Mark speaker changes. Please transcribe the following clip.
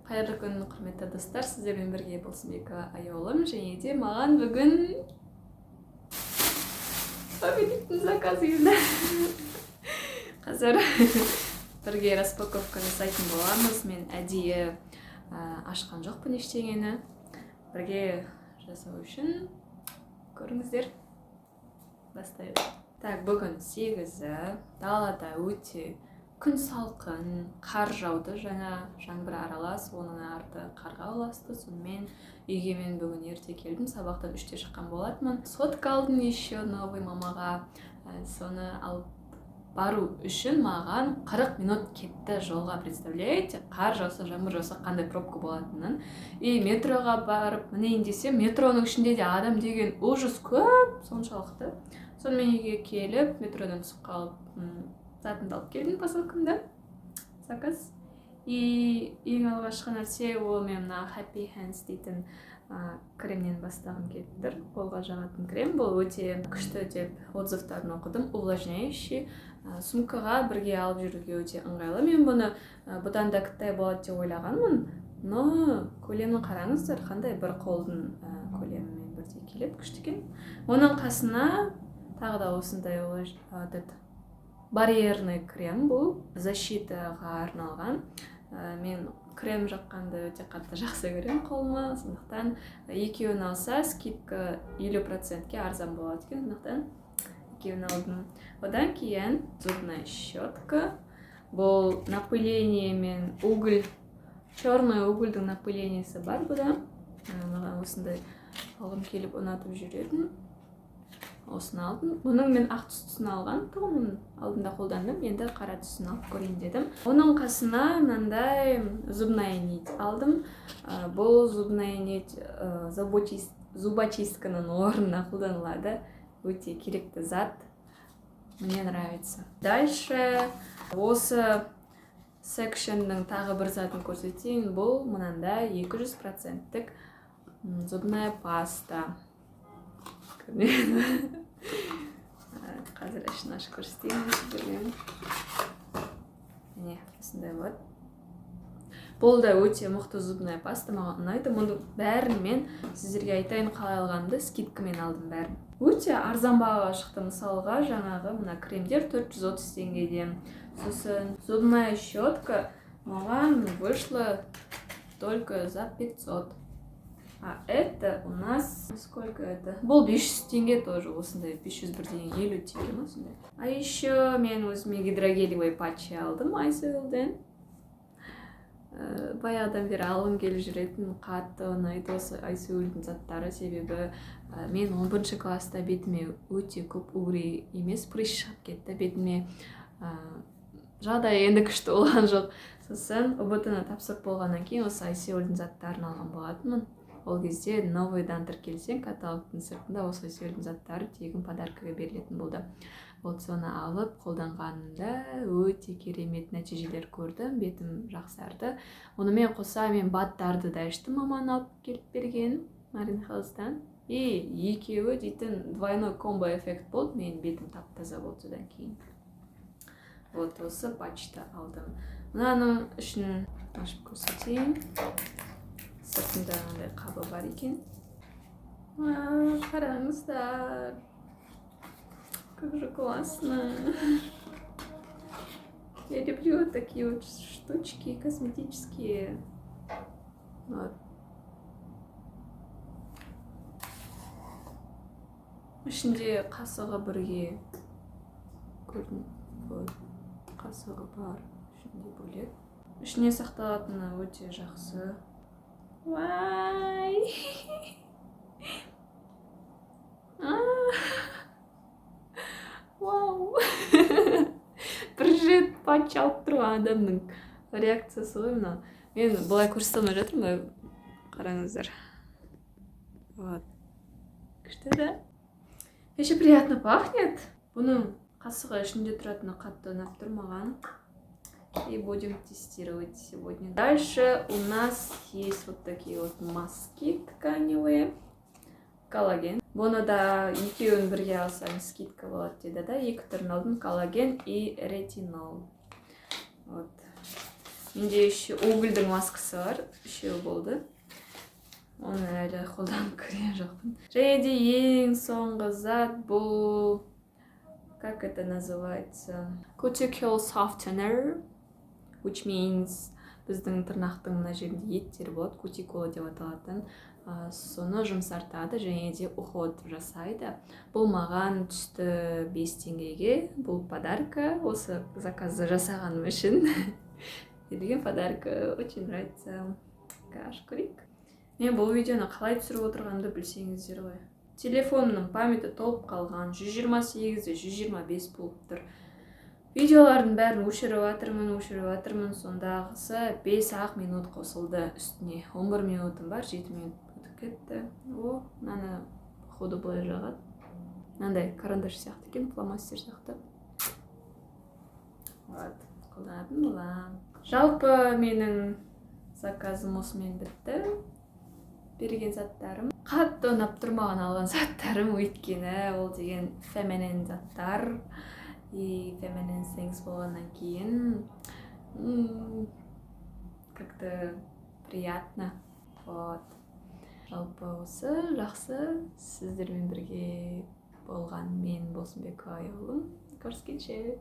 Speaker 1: Қайырлы күн, құрметті достар! Сіздермен бірге Болсынбекова Аяулым. Және де маған бүгін Фаберликтің заказы келді. Қазір бірге распаковка жасайтын боламыз. Мен әдейі ашқан жоқпын ештеңені, бірге жасау үшін. Көріңіздер, бастайық. Так, бүгін 8-і, далада өте күн салқын, қар жауды жаңа, жаңбыр аралас, оның арты қарға ұласты. Сонымен, үйге мен бүгін ерте келдім, сабақтан 3-те шыққан болатынмын. Сотка алдым еще новый мамаға. Соны алып бару үшін маған 40 минут кетті жолға. Представляете, қар жауса, жаңбыр жауса, қандай пробка болатынын. И метроға барып мінейін десем, метроның ішінде де адам деген ужас көп соншалықты. Сонымен, үйге келіп, метродан түсіп қалып, затымды алып келдім, посылкамды, заказ. И ең алғашқы нәрсе ол мен мына Happy Hands дейтін кремнен бастағым келіп тұр. Қолға жағатын крем бұл, өте күшті деп отзывтарын оқыдым. Увлажняющий, сумкаға бірге алып жүруге өте ыңғайлы. Мен бұны бұдан да кіттай болады деп ойлағанмын, но көлемін қараңыздар қандай, бір қолдың көлемімен бірдей келеді, күшті екен. Оның қасына тағы да осындай этот барьерный крем, бұл защитаға арналған. Мен крем жаққанды өте қатты жақсы көремін қолыма, сондықтан екеуін алса, скидка 50%-ке арзан болады екен, сондықтан екеуін алдым. Одан кейін зубная щетка, бұл напылениемен, уголь, черный угольдің напылениесі бар бұда. Маған осындай алғым келіп, ұнатып жүретін, осыны алдым. Бұның мен ақ түстісін алған тұғынмын, алдында қолдандым, енді қара түсін алып көрейін дедім. Оның қасына мынандай зубная нить алдым. Бұл зубная нить зубочистканың орнына қолданылады, өте керекті зат, мне нравится. Дальше осы секшннің тағы бір затын көрсетейін. Бұл мынандай 200 проценттік зубная паста. Көрінеді. Қазір ішін ашып көрсетейін сіздерге. Міне, осындай болады. Бұл да өте мықты зубная паста, маған ұнайды. Мұның бәрін мен сіздерге айтайын қалай алғанымды: скидкамен алдым, бәрін өте арзан бағаға шықты. Мысалға, жаңағы мына кремдер 430 теңгеден, сосын зубная щетка маған вышла только за 500. А это у нас сколько это? Бұл 500 теңге тоже, осындай 500 бірдеңе, 50 теңге ма, сондай. А еще мен өзіме гидрогелевый патчи алдым Айсеулден. Баяғыдан бері алғым келіп жүретін, қатты ұнайды осы Айсеулдің заттары, себебі мен 11 класста бетіме өте көп угри емес, прыщ шығып кетті бетіме. Жағдай енді күшті болған жоқ. Сосын ҰБТ ны тапсырып болғаннан кейін осы Айсеулдің заттарын алған болатынмын. Ол кезде новыйдан тіркелсең, каталогтың сыртында осы Айсеулдің заттары тегін подаркаға берілетін болды. Вот, соны алып қолданғанымда өте керемет нәтижелер көрдім, бетім жақсарды. Онымен қоса мен БАДтарды да іштім, маманың алып келіп берген Марин Хелстан, и екеуі дейтін двойной комбо эффект болды, менің бетім тап таза болды содан кейін. Вот осы патчты алдым. Мынаның ішін ашып көрсетейін, сыртында мынандай қабы бар екен. Қараңыздар, как же классно! Я люблю вот такие вот штучки косметические. Вот, ішінде қасығы бірге көрініп, вот, қасығы бар ішінде бөлек, ішіне сақталатыны өте жақсы. Вай! А, вау! Бірінші рет патч алып тұрған адамның реакциясы ғой мынау. Мен былай көрсете алмай жатырмын, былай қараңыздар. Вот, күшті да, еще приятно пахнет. Бұның қасығы ішінде тұратыны қатты ұнап тұр маған. И будем тестировать сегодня. Дальше у нас есть вот такие вот маски тканевые, коллаген. Бұны да екеуін бірге алсаң, скидка болады деді да, екі түрін алдым: коллаген и ретинол. Вот. Менде еще угольдің маскасы бар, үшеуі болды, оны әлі қолданып көрген жоқпын. Және де ең соңғы зат бұл, как это называется, cuticle softener, which means біздің тырнақтың мына жерінде еттер болады, кутикула деп аталатын, соны жұмсартады және де уход жасайды. Бұл маған түсті 5 теңгеге. Бұл подарка, осы заказды жасағаным үшін берілген подарка. Очень нравится. Ашып көрейік. Мен бұл видеоны қалай түсіріп отырғанымды білсеңіздер ғой. Телефонымның памяті толып қалған, 128-де 125 болып тұр. Видеолардың бәрін өшіріп жатырмын, өшіріп жатырмын. Сондағысы 5-ақ минут қосылды үстіне. 11 минутым бар, 7 минут өтіп кетті. О, мынаны, походу, былай жағады. Мынандай карандаш сияқты екен, фломастер сияқты. Вот, қолданатын боламын. Жалпы, менің заказым осымен бітті. Берген заттарым қатты ұнап тұр маған, алған заттарым, өйткені ол деген feminine заттар, и feminine things болғаннан кейін как-то приятно. Вот, жалпы осы. Жақсы, сіздермен бірге болған мен, Болсынбекова Аяулым. Көріскенше!